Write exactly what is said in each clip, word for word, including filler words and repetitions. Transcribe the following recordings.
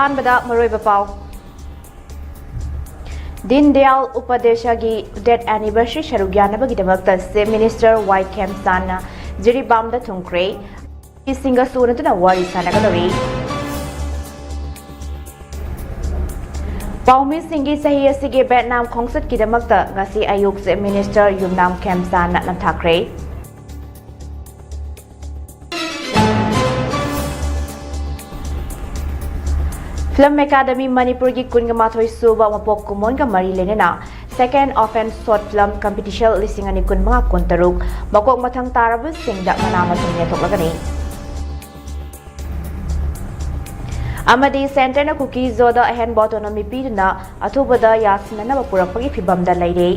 ꯑꯍꯥꯟꯕꯗ ꯃꯔꯨꯑꯣꯏꯕ ꯄꯥꯎ꯫ ꯗꯤꯟ ꯗꯌꯥꯜ ꯎꯄꯥꯙ꯭ꯌꯥꯁꯒꯤ death anniversary ꯁꯔꯨꯛ ꯌꯥꯅꯕꯒꯤꯗꯃꯛꯇ Chief Minister ꯋꯥꯏ ꯈꯦꯝꯆꯥꯟꯅ ꯖꯤꯔꯤꯕꯥꯝꯗ ꯊꯨꯡꯈ꯭ꯔꯦ꯫ ꯁꯤꯡꯒꯁꯨ ꯎꯅꯗꯨꯅ ꯋꯥꯔꯤ ꯁꯥꯟꯅꯒꯗꯧꯔꯤ꯫ ꯄꯥꯎꯃꯤꯁꯤꯡꯒꯤ ꯆꯍꯤ ꯑꯁꯤꯒꯤ ꯚꯤꯌꯦꯠꯅꯥꯝ ꯈꯣꯡꯆꯠꯀꯤꯗꯃꯛꯇ ꯉꯁꯤ ꯑꯌꯨꯛ Chief Minister ꯌꯨꯝꯅꯥꯝ ꯈꯦꯝꯆꯥꯟꯅ ꯅꯝꯊꯥꯈ꯭ꯔꯦ꯫ Film Academy ꯃꯅꯤꯄꯨꯔꯒꯤ ꯀꯨꯟꯒ ꯃꯥꯊꯣꯏ ꯁꯨꯕ ꯃꯄꯣꯛ ꯀꯨꯝꯑꯣꯟꯒ ꯃꯔꯤ ꯂꯩꯅꯅ Second Open Short Film Competition ꯂꯤꯁꯤꯡ ꯑꯅꯤ ꯀꯨꯟꯃꯉꯥ ꯀꯨꯟꯇꯔꯨꯛ ꯃꯀꯣꯛ ꯃꯊꯪ ꯇꯥꯔꯕꯁꯤꯡꯗ ꯃꯅꯥ ꯃꯁꯤꯡ ꯌꯦꯟꯊꯣꯛꯂꯒꯅꯤ꯫ ꯑꯃꯗꯤ centreꯅ ꯀꯨꯀꯤ-ꯖꯣꯗ ꯑꯍꯦꯟꯕ autonomy ꯄꯤꯗꯨꯅ ꯑꯊꯨꯕꯗ ꯌꯥꯁꯤꯟꯅꯅꯕ ꯄꯨꯔꯛꯄꯒꯤ ꯐꯤꯚꯝꯗ ꯂꯩꯔꯦ꯫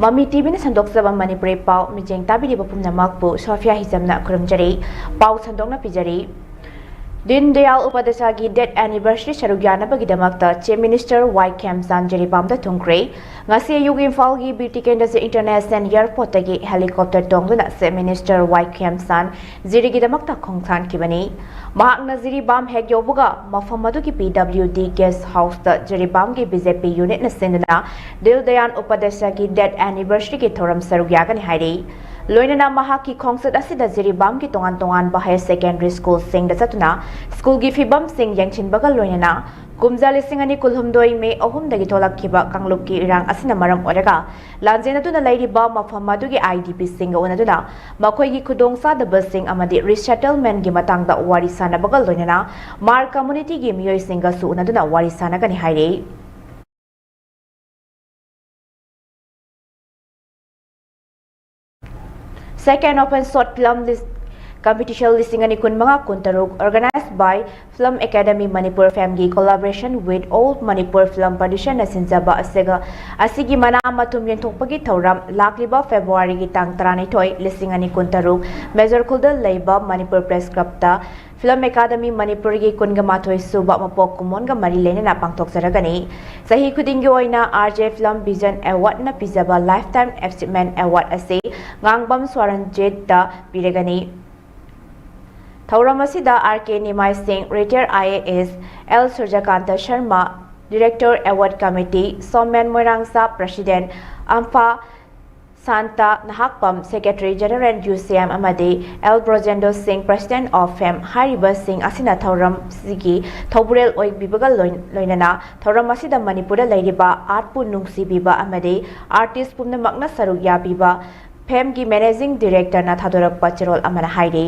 ꯃꯃꯤ ꯇꯤꯚꯤꯅ ꯁꯟꯗꯣꯛꯆꯕ ꯃꯅꯤꯄꯨꯔꯤ ꯄꯥꯎ ꯃꯤꯠꯌꯦꯡ ꯇꯥꯕꯤꯔꯤꯕ ꯄꯨꯝꯅꯃꯛꯄꯨ ꯁꯣꯐꯤꯌꯥ ꯍꯤꯖꯝꯅ ꯈꯨꯔꯨꯝꯖꯔꯤ꯫ ꯄꯥꯎ ꯁꯟꯗꯣꯛꯅ ꯄꯤꯖꯔꯤ꯫ ꯗꯤꯟ ꯗꯌꯥꯜ ꯎꯄꯥꯙ꯭ꯌꯥꯁꯒꯤ death anniversary ꯁꯔꯨꯛ ꯌꯥꯅꯕꯒꯤꯗꯃꯛꯇ Chief Minister ꯋꯥꯏ ꯈꯦꯝꯆꯥꯟ ꯖꯤꯔꯤꯕꯥꯝꯗ ꯊꯨꯡꯈ꯭ꯔꯦ꯫ ꯉꯁꯤ ꯑꯌꯨꯛ ꯏꯝꯐꯥꯜꯒꯤ ꯕꯤꯔ ꯇꯤꯀꯦꯟꯗ꯭ꯔꯖꯤꯠ International Airportꯇꯒꯤ helicopter ꯇꯣꯡꯗꯨꯅ Chief Minister ꯋꯥꯏ ꯈꯦꯝꯆꯥꯟ ꯖꯤꯔꯤꯒꯤꯗꯃꯛꯇ ꯈꯣꯡꯊꯥꯟꯈꯤꯕꯅꯤ꯫ ꯃꯍꯥꯛꯅ ꯖꯤꯔꯤꯕꯥꯝ ꯍꯦꯛ ꯌꯧꯕꯒ ꯃꯐꯝ ꯑꯗꯨꯒꯤ ꯄꯤ ꯗꯕ꯭ꯂꯤꯎ ꯗꯤ guest houseꯇ ꯖꯤꯔꯤꯕꯥꯝꯒꯤ ꯕꯤ ꯖꯦ ꯄꯤ unitꯅ ꯁꯤꯟꯗꯨꯅ ꯗꯤꯟ ꯗꯌꯥꯜ ꯎꯄꯥꯙ꯭ꯌꯥꯁꯒꯤ death anniversaryꯒꯤ ꯊꯧꯔꯝ ꯁꯔꯨꯛ ꯌꯥꯒꯅꯤ ꯍꯥꯏꯔꯤ꯫ ꯂꯣꯏꯅꯅ ꯃꯍꯥꯛꯀꯤ ꯈꯣꯡꯆꯠ ꯑꯁꯤꯗ ꯖꯤꯔꯤꯕꯥꯝꯒꯤ ꯇꯣꯉꯥꯟ ꯇꯣꯉꯥꯟꯕ higher secondary schoolꯁꯤꯡꯗ ꯆꯠꯇꯨꯅ schoolꯒꯤ ꯐꯤꯕꯝꯁꯤꯡ ꯌꯦꯡꯁꯤꯟꯕꯒ ꯂꯣꯏꯅꯅ ꯀꯨꯝꯖꯥ ꯂꯤꯁꯤꯡ ꯑꯅꯤ ꯀꯨꯟꯍꯨꯝꯗꯣꯏ ꯃꯦ ꯑꯍꯨꯝꯗꯒꯤ ꯊꯣꯛꯂꯛꯈꯤꯕ ꯀꯥꯡꯂꯨꯞꯀꯤ ꯏꯔꯥꯡ ꯑꯁꯤꯅ ꯃꯔꯝ ꯑꯣꯏꯔꯒ ꯂꯥꯟꯖꯦꯟꯅꯗꯨꯅ ꯂꯩꯔꯤꯕ ꯃꯐꯝ ꯑꯗꯨꯒꯤ ꯑꯥꯏ ꯗꯤ ꯄꯤꯁꯤꯡꯒ ꯎꯅꯗꯨꯅ ꯃꯈꯣꯏꯒꯤ ꯈꯨꯗꯣꯡꯆꯥꯗꯕꯁꯤꯡ ꯑꯃꯗꯤ resettlementꯒꯤ ꯃꯇꯥꯡꯗ ꯋꯥꯔꯤ ꯁꯥꯟꯅꯕꯒ ꯂꯣꯏꯅꯅ ꯃꯥꯔ communityꯒꯤ ꯃꯤꯑꯣꯏꯁꯤꯡꯒꯁꯨ ꯎꯅꯗꯨꯅ ꯋꯥꯔꯤ ꯁꯥꯟꯅꯒꯅꯤ ꯍꯥꯏꯔꯤ꯫ Second Open Short Film lis-, Competition ꯂꯤꯁꯤꯡ ꯑꯅꯤ ꯀꯨꯟꯃꯉꯥ ꯀꯨꯟꯇꯔꯨꯛ, organized by Film Academy Manipur, FAMꯒꯤ collaboration with All Manipur Film Producer ꯅ ꯁꯤꯟꯖꯕ ꯑꯁꯤꯒ, ꯑꯁꯤꯒꯤ ꯃꯅꯥ ꯃꯊꯨꯝ ꯌꯦꯟꯊꯣꯛꯄꯒꯤ ꯊꯧꯔꯝ ꯂꯥꯛꯂꯤꯕ Februaryꯒꯤ ꯇꯥꯡ ꯇꯔꯥꯅꯤꯊꯣꯏ, ꯂꯤꯁꯤꯡ ꯑꯅꯤ ꯀꯨꯟꯇꯔꯨꯛ, ꯃꯦꯖꯣꯔ ꯈꯨꯜꯗ ꯂꯩꯕ ꯃꯅꯤꯄꯨꯔ ꯄ꯭ꯔꯦꯁ ꯀ꯭ꯂꯕꯇ Film Academy ꯃꯅꯤꯄꯨꯔꯒꯤ ꯀꯨꯟꯒ ꯃꯥꯊꯣꯏ ꯁꯨꯕ ꯃꯄꯣꯛ ꯀꯨꯝꯑꯣꯟꯒ ꯃꯔꯤ ꯂꯩꯅꯅ ꯄꯥꯡꯊꯣꯛꯆꯔꯒꯅꯤ꯫ ꯆꯍꯤ ꯈꯨꯗꯤꯡꯒꯤ ꯑꯣꯏꯅ RJ Film Vision Awardꯅ ꯄꯤꯖꯕ Lifetime Achievement Award ꯑꯁꯤ ꯉꯥꯡꯕꯝ ꯁ꯭ꯋꯔꯟꯖꯤꯠꯇ ꯄꯤꯔꯒꯅꯤ꯫ ꯊꯧꯔꯝ ꯑꯁꯤꯗ R K ꯅꯤꯃꯥꯏ ꯁꯤꯡ, retired IAS, L Surjakanta Sharma, Director, Award Committee, Somen Moirangsha, President, Ampha Santa Nahakpam, Secretary General, UCM, ꯑꯃꯗꯤ L Brojendro Singh, President of FAM, ꯍꯥꯏꯔꯤꯕꯁꯤꯡ ꯑꯁꯤꯅ ꯊꯧꯔꯝꯁꯤꯒꯤ ꯊꯧꯕꯨꯔꯦꯜ ꯑꯣꯏꯕꯤꯕꯒ ꯂꯣꯏ-, ꯂꯣꯏꯅꯅ ꯊꯧꯔꯝ ꯑꯁꯤꯗ ꯃꯅꯤꯄꯨꯔꯗ ꯂꯩꯔꯤꯕ artꯄꯨ ꯅꯨꯡꯁꯤꯕꯤꯕ ꯑꯃꯗꯤ artist ꯄꯨꯝꯅꯃꯛꯅ ꯁꯔꯨꯛ ꯌꯥꯕꯤꯕ FAMꯒꯤ Managing Directorꯅ ꯊꯥꯗꯣꯔꯛꯄ ꯆꯦꯔꯣꯜ ꯑꯃꯅ ꯍꯥꯏꯔꯤ꯫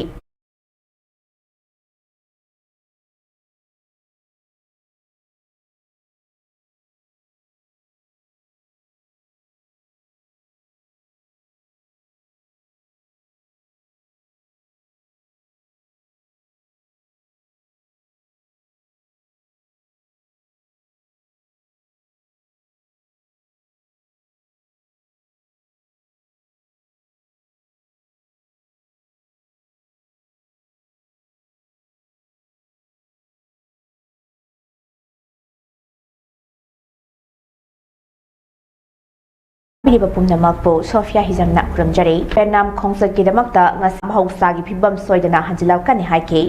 ꯄꯤꯔꯤꯕ ꯄꯨꯝꯅꯃꯛꯄꯨ ꯁꯣꯐꯤꯌꯥ ꯍꯤꯖꯝꯅ ꯈꯨꯔꯨꯝꯖꯔꯤ꯫ ꯄꯦꯅꯥꯝ ꯈꯣꯡꯆꯠꯀꯤꯗꯃꯛꯇ ꯉꯁꯤ ꯃꯍꯧꯁꯥꯒꯤ ꯐꯤꯕꯝ ꯁꯣꯏꯗꯅ ꯍꯟꯖꯤꯜꯂꯛꯀꯅꯤ ꯍꯥꯏꯈꯤ꯫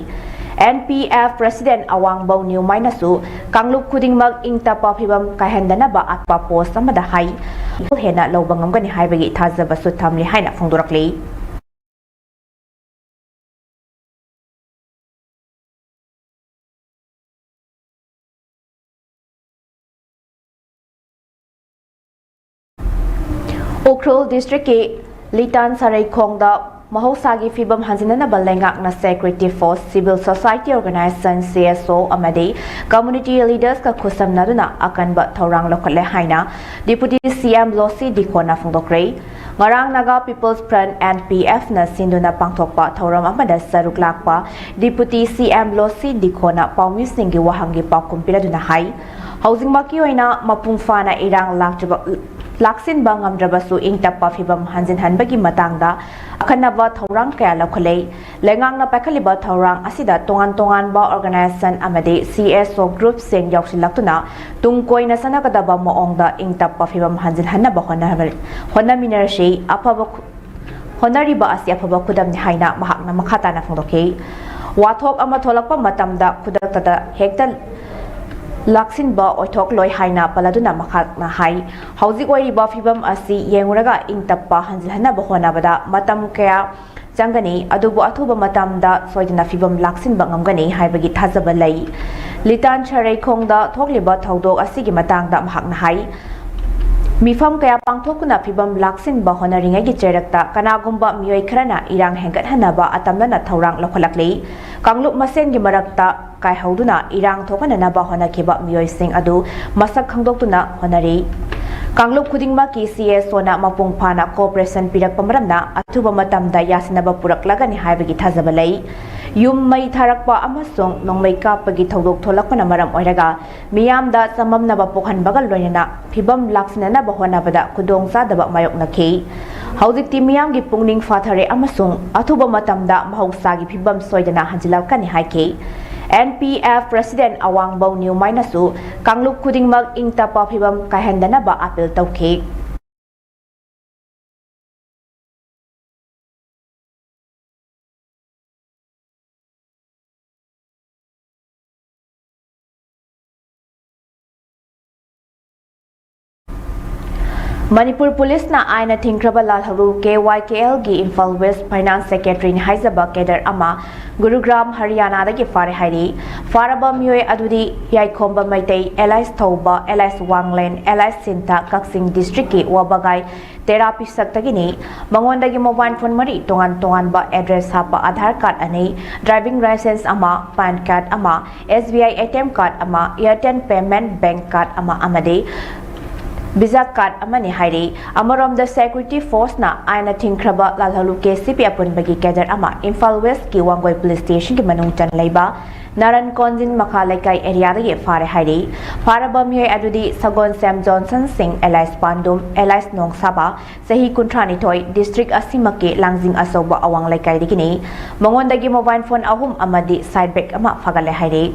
NPF President ꯑꯋꯥꯡꯕꯧ ꯅ꯭ꯌꯨꯃꯥꯏꯅꯁꯨ ꯀꯥꯡꯂꯨꯞ ꯈꯨꯗꯤꯡꯃꯛ ꯏꯪ ꯇꯞꯄ ꯐꯤꯕꯝ ꯀꯥꯏꯍꯟꯗꯅꯕ ꯑꯇꯣꯞꯄ post ꯑꯃꯗ ꯍꯥꯏ, ꯍꯦꯟꯅ ꯂꯧꯕ ꯉꯝꯒꯅꯤ ꯍꯥꯏꯕꯒꯤ ꯊꯥꯖꯕꯁꯨ ꯊꯝꯂꯤ ꯍꯥꯏꯅ ꯐꯣꯡꯗꯣꯔꯛꯂꯤ꯫ ꯎꯈ꯭ꯔꯨꯜ districtꯀꯤ ꯂꯤꯇꯥꯟ ꯁꯔꯩꯈꯣꯡꯗ ꯃꯍꯧꯁꯥꯒꯤ ꯐꯤꯕꯝ ꯍꯟꯖꯤꯟꯅꯅꯕ ꯂꯩꯉꯥꯛꯅ Security Force, Civil Society Organization, CSO, ꯑꯃꯗꯤ community leadersꯀ ꯈꯨꯠꯁꯝꯅꯗꯨꯅ ꯑꯀꯟꯕ ꯊꯧꯔꯥꯡ ꯂꯧꯈꯠꯂꯦ ꯍꯥꯏꯅ Deputy CM ꯂꯣꯁꯤ ꯗꯤꯈꯣꯅ ꯐꯣꯡꯗꯣꯛꯈ꯭ꯔꯦ꯫ ꯉꯔꯥꯡ Naga People's Front, N P F ꯅ ꯁꯤꯟꯗꯨꯅ ꯄꯥꯡꯊꯣꯛꯄ ꯊꯧꯔꯝ ꯑꯃꯗ ꯁꯔꯨꯛ ꯂꯥꯛꯄ Deputy C M ꯂꯣꯁꯤ ꯗꯤꯈꯣꯅ ꯄꯥꯎꯃꯤꯁꯤꯡꯒꯤ ꯋꯥꯍꯪꯒꯤ ꯄꯥꯎꯈꯨꯝ ꯄꯤꯔꯗꯨꯅ ꯍꯥꯏ, ꯍꯧꯖꯤꯛꯃꯛꯀꯤ ꯑꯣꯏꯅ ꯃꯄꯨꯡ ꯐꯥꯅ ꯏꯔꯥꯡ ꯂꯥꯛꯆꯕ-, ꯂꯥꯛꯁꯤꯟꯕ ꯉꯝꯗ꯭ꯔꯕꯁꯨ ꯏꯪ ꯇꯞꯄ ꯐꯤꯕꯝ ꯍꯟꯖꯤꯟꯍꯟꯕꯒꯤ ꯃꯇꯥꯡꯗ ꯑꯈꯟꯅꯕ ꯊꯧꯔꯥꯡ ꯀꯌꯥ ꯂꯧꯈꯠꯂꯦ꯫ ꯂꯩꯉꯥꯛꯅ ꯄꯥꯏꯈꯠꯂꯤꯕ ꯊꯧꯔꯥꯡ ꯑꯁꯤꯗ ꯇꯣꯉꯥꯟ ꯇꯣꯉꯥꯟꯕ organization ꯑꯃꯗꯤ C S O group ꯁꯤꯡ ꯌꯥꯎꯁꯤꯜꯂꯛꯇꯨꯅ ꯇꯨꯡ ꯀꯣꯏꯅ ꯆꯠꯅꯒꯗꯕ ꯃꯑꯣꯡꯗ ꯏꯪ ꯇꯞꯄ ꯐꯤꯕꯝ ꯍꯟꯖꯤꯜꯍꯟꯅꯕ ꯍꯣꯠꯅ-, ꯍꯣꯠꯅꯃꯤꯟꯅꯔꯁꯤ꯫ ꯑꯐꯕ ꯈꯨ-, ꯍꯣꯠꯅꯔꯤꯕ ꯑꯁꯤ ꯑꯐꯕ ꯈꯨꯗꯝꯅꯤ ꯍꯥꯏꯅ ꯃꯍꯥꯛꯅ ꯃꯈꯥ ꯇꯥꯅ ꯐꯣꯡꯗꯣꯛꯈꯤ꯫ ꯋꯥꯊꯣꯛ ꯑꯃ ꯊꯣꯛꯂꯛꯄ ꯃꯇꯝꯗ ꯈꯨꯗꯛꯇꯗ ꯍꯦꯛꯇ ꯂꯥꯛꯁꯤꯟꯕ ꯑꯣꯏꯊꯣꯛꯂꯣꯏ ꯍꯥꯏꯅ ꯄꯜꯂꯗꯨꯅ ꯃꯍꯥꯛꯅ ꯍꯥꯏ, ꯍꯧꯖꯤꯛ ꯑꯣꯏꯔꯤꯕ ꯐꯤꯕꯝ ꯑꯁꯤ ꯌꯦꯡꯂꯨꯔꯒ ꯏꯪ ꯇꯞꯄ ꯍꯟꯖꯤꯜꯍꯟꯅꯕ ꯍꯣꯠꯅꯕꯗ ꯃꯇꯝ ꯀꯌꯥ ꯆꯪꯒꯅꯤ, ꯑꯗꯨꯕꯨ ꯑꯊꯨꯕ ꯃꯇꯝꯗ ꯁꯣꯏꯗꯅ ꯐꯤꯕꯝ ꯂꯥꯛꯁꯤꯟꯕ ꯉꯝꯒꯅꯤ ꯍꯥꯏꯕꯒꯤ ꯊꯥꯖꯕ ꯂꯩ꯫ ꯂꯤꯇꯥꯟ ꯁꯔꯩꯈꯣꯡꯗ ꯊꯣꯛꯂꯤꯕ ꯊꯧꯗꯣꯛ ꯑꯁꯤꯒꯤ ꯃꯇꯥꯡꯗ ꯃꯍꯥꯛꯅ ꯍꯥꯏ, ꯃꯤꯐꯝ ꯀꯌꯥ ꯄꯥꯡꯊꯣꯛꯇꯨꯅ ꯐꯤꯕꯝ ꯂꯥꯛꯁꯤꯟꯕ ꯍꯣꯠꯅꯔꯤꯉꯩꯒꯤ ꯆꯩꯔꯛꯇ ꯀꯅꯥꯒꯨꯝꯕ ꯃꯤꯑꯣꯏ ꯈꯔꯅ ꯏꯔꯥꯡ ꯍꯦꯟꯒꯠꯍꯟꯅꯕ ꯑꯇꯝꯅꯅ ꯊꯧꯔꯥꯡ ꯂꯧꯈꯠꯂꯛꯂꯤ꯫ ꯀꯥꯡꯂꯨꯞ ꯃꯁꯦꯟꯒꯤ ꯃꯔꯛꯇ ꯀꯥꯏꯍꯧꯗꯨꯅ ꯏꯔꯥꯡ ꯊꯣꯛꯍꯟꯅꯅꯕ ꯍꯣꯠꯅꯈꯤꯕ ꯃꯤꯑꯣꯏꯁꯤꯡ ꯑꯗꯨ ꯃꯁꯛ ꯈꯪꯗꯣꯛꯇꯨꯅ ꯍꯣꯠꯅꯔꯤ꯫ ꯀꯥꯡꯂꯨꯞ ꯈꯨꯗꯤꯡꯃꯛꯀꯤ C S O ꯅ ꯃꯄꯨꯡ ꯐꯥꯅ cooperation ꯄꯤꯔꯛꯄ ꯃꯔꯝꯅ ꯑꯊꯨꯕ ꯃꯇꯝꯗ ꯌꯥꯁꯤꯟꯅꯕ ꯄꯨꯔꯛꯂꯒꯅꯤ ꯍꯥꯏꯕꯒꯤ ꯊꯥꯖꯕ ꯂꯩ꯫ ꯌꯨꯝ ꯃꯩ ꯊꯥꯔꯛꯄ ꯑꯃꯁꯨꯡ ꯅꯣꯡꯃꯩ ꯀꯥꯞꯄꯒꯤ ꯊꯧꯗꯣꯛ ꯊꯣꯛꯂꯛꯄꯅ ꯃꯔꯝ ꯑꯣꯏꯔꯒ ꯃꯤꯌꯥꯝꯗ ꯆꯃꯝꯅꯕ ꯄꯣꯛꯍꯟꯕꯒ ꯂꯣꯏꯅꯅ ꯐꯤꯕꯝ ꯂꯥꯛꯁꯤꯟꯅꯅꯕ ꯍꯣꯠꯅꯕꯗ ꯈꯨꯗꯣꯡꯆꯥꯗꯕ ꯃꯥꯌꯣꯛꯅꯈꯤ꯫ ꯍꯧꯖꯤꯛꯇꯤ ꯃꯤꯌꯥꯝꯒꯤ ꯄꯨꯛꯅꯤꯡ ꯐꯥꯊꯔꯦ ꯑꯃꯁꯨꯡ ꯑꯊꯨꯕ ꯃꯇꯝꯗ ꯃꯍꯧꯁꯥꯒꯤ ꯐꯤꯕꯝ ꯁꯣꯏꯗꯅ ꯍꯟꯖꯤꯜꯂꯛꯀꯅꯤ ꯍꯥꯏꯈꯤ꯫ N P F President ꯑꯋꯥꯡꯕꯧ ꯅ꯭ꯌꯨꯃꯥꯏꯅꯁꯨ ꯀꯥꯡꯂꯨꯞ ꯈꯨꯗꯤꯡꯃꯛ ꯏꯪ ꯇꯞꯄ ꯐꯤꯕꯝ ꯀꯥꯏꯍꯟꯗꯅꯕ ꯑꯥꯄꯤꯜ ꯇꯧꯈꯤ꯫ ꯃꯅꯤꯄꯨꯔ ꯄꯨꯂꯤꯁꯅ ꯑꯥꯏꯟꯅ ꯊꯤꯡꯈ꯭ꯔꯕ ꯂꯥꯜꯍꯧꯂꯨ K Y K L ꯒꯤ Imphal West Finance Secretary ꯅꯤ ꯍꯥꯏꯖꯕ cadre ꯑꯃ ꯒꯨꯔꯨꯒ꯭ꯔꯥꯝ ꯍꯔꯤꯌꯥꯅꯥꯗꯒꯤ ꯐꯥꯔꯦ ꯍꯥꯏꯔꯤ꯫ ꯐꯥꯔꯕ ꯃꯤꯑꯣꯏ ꯑꯗꯨꯗꯤ ꯌꯥꯏꯈꯣꯝꯕ ꯃꯩꯇꯩ, alias ꯊꯧꯕ, alias ꯋꯥꯡꯂꯦꯟ, alias ꯁꯤꯟꯊ, ꯀꯛꯆꯤꯡ district ꯀꯤ ꯋꯥꯕꯒꯥꯏ ꯇꯦꯔꯥ ꯄꯤꯁꯛꯇꯒꯤꯅꯤ꯫ ꯃꯉꯣꯟꯗꯒꯤ mobile phone ꯃꯔꯤ, ꯇꯣꯉꯥꯟ ꯇꯣꯉꯥꯟꯕ address ꯍꯥꯞꯄ Aadhaar card ꯑꯅꯤ, driving license ꯑꯃ, PAN card ꯑꯃ, S B I A T M card ꯑꯃ, Airtel Payment Bank card ꯑꯃ ꯑꯃꯗꯤ ꯚꯤꯖꯥ ꯀꯥꯔꯗ ꯑꯃꯅꯤ ꯍꯥꯏꯔꯤ꯫ ꯑꯃꯔꯣꯝꯗ, ꯁꯦꯀ꯭ꯌꯨꯔꯤꯇꯤ ꯐꯣꯔꯁꯅ ꯑꯥꯏꯟꯅ ꯊꯤꯡꯈ꯭ꯔꯕ ꯂꯥꯜꯍꯧꯂꯨꯞ ꯀꯦ ꯁꯤ ꯄꯤ ꯑꯄꯨꯟꯕꯒꯤ ꯀꯦꯗꯔ ꯑꯃ ꯏꯝꯐꯥꯜ ꯋꯦꯁꯀꯤ ꯋꯥꯡꯒꯣꯏ ꯄꯨꯂꯤꯁ ꯁ꯭ꯇꯦꯁꯟꯒꯤ ꯃꯅꯨꯡ ꯆꯟ ꯂꯩꯕ ꯅꯥꯔꯟ ꯀꯣꯟꯖꯤꯟ ꯃꯈꯥ ꯂꯩꯀꯥꯏ ꯑꯦꯔꯤꯌꯥꯗꯒꯤ ꯐꯥꯔꯦ ꯍꯥꯏꯔꯤ꯫ ꯐꯥꯔꯕ ꯃꯤꯑꯣꯏ ꯑꯗꯨꯗꯤ ꯁꯒꯣꯜꯁꯦꯝ ꯖꯣꯟꯁꯟ ꯁꯤꯡ alias ꯄꯥꯟꯗꯨꯝ alias ꯅꯣꯡꯁꯥꯕ, ꯆꯍꯤ ꯀꯨꯟꯊ꯭ꯔꯥ ꯅꯤꯊꯣꯏ, ꯗꯤꯁꯇ꯭ꯔꯤꯛ ꯑꯁꯤꯃꯛꯀꯤ ꯂꯥꯡꯖꯤꯡ ꯑꯆꯧꯕ ꯑꯋꯥꯡ ꯂꯩꯀꯥꯏꯗꯒꯤꯅꯤ꯫ ꯃꯉꯣꯟꯗꯒꯤ ꯃꯣꯕꯥꯏꯜ ꯐꯣꯟ ꯑꯍꯨꯝ ꯑꯃꯗꯤ ꯁꯥꯏꯠ ꯕꯦꯒ ꯑꯃ ꯐꯥꯒꯠꯂꯦ ꯍꯥꯏꯔꯤ꯫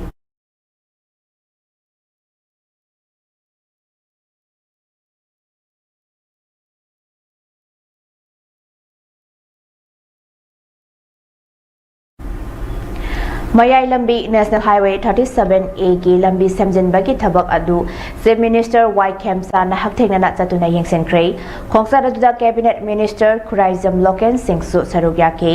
ꯃꯌꯥꯏ ꯂꯝꯕꯤ National Highway thirty seven A ꯒꯤ ꯂꯝꯕꯤ ꯁꯦꯝꯖꯤꯟꯕꯒꯤ ꯊꯕꯛ ꯑꯗꯨ Chief Minister ꯋꯥꯏ ꯈꯦꯝꯆꯥꯅ ꯍꯛꯊꯦꯡꯅꯅ ꯆꯠꯇꯨꯅ ꯌꯦꯡꯁꯤꯟꯈ꯭ꯔꯦ꯫ ꯈꯣꯡꯆꯠ ꯑꯗꯨꯗ Cabinet Minister ꯈꯨꯔꯥꯏꯖꯝ ꯂꯣꯀꯦꯟ ꯁꯤꯡꯁꯨ ꯁꯔꯨꯛ ꯌꯥꯈꯤ꯫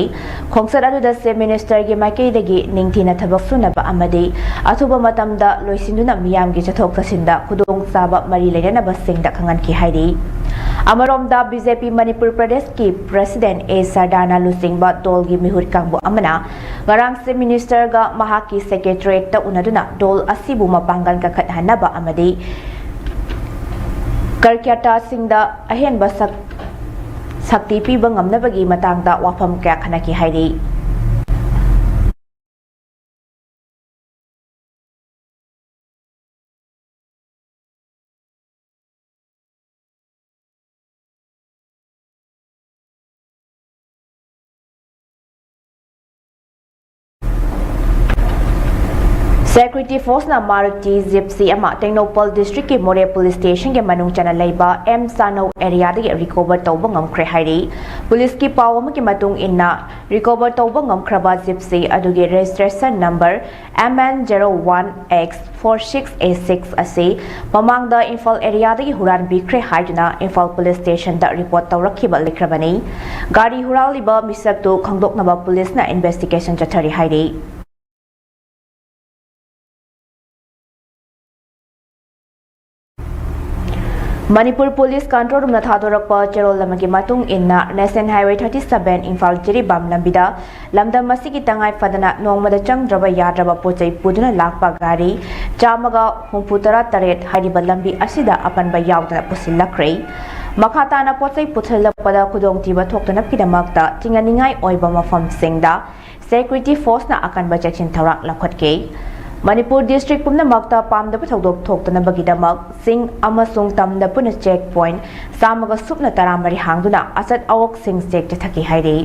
ꯈꯣꯡꯆꯠ ꯑꯗꯨꯗ Chief Ministerꯒꯤ ꯃꯥꯏꯀꯩꯗꯒꯤ ꯅꯤꯡꯊꯤꯅ ꯊꯕꯛ ꯁꯨꯅꯕ ꯑꯃꯗꯤ ꯑꯊꯨꯕ ꯃꯇꯝꯗ ꯂꯣꯏꯁꯤꯟꯗꯨꯅ ꯃꯤꯌꯥꯝꯒꯤ ꯆꯠꯊꯣꯛ ꯆꯠꯁꯤꯟꯗ ꯈꯨꯗꯣꯡꯆꯥꯕ ꯃꯔꯤ ꯂꯩꯅꯅꯕꯁꯤꯡꯗ ꯈꯪꯍꯟꯈꯤ ꯍꯥꯏꯔꯤ꯫ ꯑꯃꯔꯣꯝꯗ, ꯕꯤ ꯖꯦ ꯄꯤ ꯃꯅꯤꯄꯨꯔ ꯄ꯭ꯔꯗꯦꯁꯀꯤ President ꯑꯦ ꯁꯔꯗꯥꯅ ꯂꯨꯆꯤꯡꯕ ꯗꯣꯜꯒꯤ ꯃꯤꯍꯨꯠ ꯀꯥꯡꯕꯨ ꯑꯃꯅ ꯉꯔꯥꯡ Chief Ministerꯒ ꯃꯍꯥꯛꯀꯤ Secretariatꯇ ꯎꯅꯗꯨꯅ ꯗꯣꯜ ꯑꯁꯤꯕꯨ ꯃꯄꯥꯡꯒꯜ ꯀꯟꯈꯠꯍꯟꯅꯕ ꯑꯃꯗꯤ ꯀꯔꯀ꯭ꯌꯥꯇꯥꯁꯤꯡꯗ ꯑꯍꯦꯟꯕ ꯁꯛ-, ꯁꯛꯇꯤ ꯄꯤꯕ ꯉꯝꯅꯕꯒꯤ ꯃꯇꯥꯡꯗ ꯋꯥꯐꯝ ꯀꯌꯥ ꯈꯟꯅꯈꯤ ꯍꯥꯏꯔꯤ꯫ ꯁꯦꯀ꯭ꯌꯨꯔꯤꯇꯤ ꯐꯣꯔꯁꯅ ꯃꯥꯔꯨꯇꯤ ꯖꯤꯞꯁꯤ ꯑꯃ ꯇꯦꯡꯅꯧꯄꯜ ꯗꯤꯁꯇ꯭ꯔꯤꯛꯀꯤ ꯃꯣꯔꯦ ꯄꯨꯂꯤꯁ ꯁ꯭ꯇꯦꯁꯟꯒꯤ ꯃꯅꯨꯡ ꯆꯟꯅ ꯂꯩꯕ ꯑꯦꯝ ꯆꯥꯅꯧ ꯑꯦꯔꯤꯌꯥꯗꯒꯤ ꯔꯤꯀꯣꯚꯔ ꯇꯧꯕ ꯉꯝꯈ꯭ꯔꯦ ꯍꯥꯏꯔꯤ꯫ ꯄꯨꯂꯤꯁꯀꯤ ꯄꯥꯎ ꯑꯃꯒꯤ ꯃꯇꯨꯡ ꯏꯟꯅ, ꯔꯤꯀꯣꯚꯔ ꯇꯧꯕ ꯉꯝꯈ꯭ꯔꯕ ꯖꯤꯞꯁꯤ ꯑꯗꯨꯒꯤ registration number M N zero one X four six eight six ꯑꯁꯤ ꯃꯃꯥꯡꯗ ꯏꯝꯐꯥꯜ ꯑꯦꯔꯤꯌꯥꯗꯒꯤ ꯍꯨꯔꯥꯟꯕꯤꯈ꯭ꯔꯦ ꯍꯥꯏꯗꯨꯅ ꯏꯝꯐꯥꯜ ꯄꯨꯂꯤꯁ ꯁ꯭ꯇꯦꯁꯟꯗ ꯔꯤꯄꯣꯔꯠ ꯇꯧꯔꯛꯈꯤꯕ ꯂꯩꯈ꯭ꯔꯕꯅꯤ꯫ ꯒꯥꯔꯤ ꯍꯨꯔꯥꯜꯂꯤꯕ ꯃꯤꯁꯛꯇꯨ ꯈꯪꯗꯣꯛꯅꯕ ꯄꯨꯂꯤꯁꯅ ꯏꯟꯚꯦꯁꯇꯤꯒꯦꯁꯟ ꯆꯠꯊꯔꯤ ꯍꯥꯏꯔꯤ꯫ ꯃꯅꯤꯄꯨꯔ ꯄꯨꯂꯤꯁ ꯀꯟꯇ꯭ꯔꯣꯜ ꯔꯨꯝꯅ ꯊꯥꯗꯣꯔꯛꯄ ꯆꯦꯔꯣꯜ ꯑꯃꯒꯤ ꯃꯇꯨꯡ ꯏꯟꯅ, National Highway thirty seven Imphal Jiribam ꯂꯝꯕꯤꯗ ꯂꯝꯗꯝ ꯑꯁꯤꯒꯤ ꯇꯉꯥꯏ ꯐꯗꯅ ꯅꯣꯡꯃꯗ ꯆꯪꯗ꯭ꯔꯕ ꯌꯥꯗ꯭ꯔꯕ ꯄꯣꯠ ꯆꯩ ꯄꯨꯗꯨꯅ ꯂꯥꯛꯄ ꯒꯥꯔꯤ ꯆꯥꯝꯃꯒ ꯍꯨꯝꯐꯨ ꯇꯔꯥ ꯇꯔꯦꯠ ꯍꯥꯏꯔꯤꯕ ꯂꯝꯕꯤ ꯑꯁꯤꯗ ꯑꯄꯟꯕ ꯌꯥꯎꯗꯅ ꯄꯨꯁꯤꯜꯂꯛꯈ꯭ꯔꯦ꯫ ꯃꯈꯥ ꯇꯥꯅ ꯄꯣꯠ ꯆꯩ ꯄꯨꯁꯤꯜꯂꯛꯄꯗ ꯈꯨꯗꯣꯡꯊꯤꯕ ꯊꯣꯛꯇꯅꯕꯒꯤꯗꯃꯛꯇ ꯆꯤꯡꯅꯅꯤꯡꯉꯥꯏ ꯑꯣꯏꯕ ꯃꯐꯝꯁꯤꯡꯗ security forceꯅ ꯑꯀꯟꯕ ꯆꯦꯛꯁꯤꯟ ꯊꯧꯔꯥꯡ ꯂꯧꯈꯠꯈꯤ꯫ ꯃꯅꯤꯄꯨꯔ district ꯄꯨꯝꯅꯃꯛꯇ ꯄꯥꯝꯗꯕ ꯊꯧꯗꯣꯛ ꯊꯣꯛꯇꯅꯕꯒꯤꯗꯃꯛ ꯆꯤꯡ ꯑꯃꯁꯨꯡ ꯇꯝꯗ ꯄꯨꯟꯅ check point ꯆꯥꯝꯃꯒ ꯁꯨꯞꯅ ꯇꯔꯥꯃꯔꯤ ꯍꯥꯡꯗꯨꯅ ꯑꯆꯠ ꯑꯋꯣꯛꯁꯤꯡ check ꯆꯠꯊꯈꯤ ꯍꯥꯏꯔꯤ꯫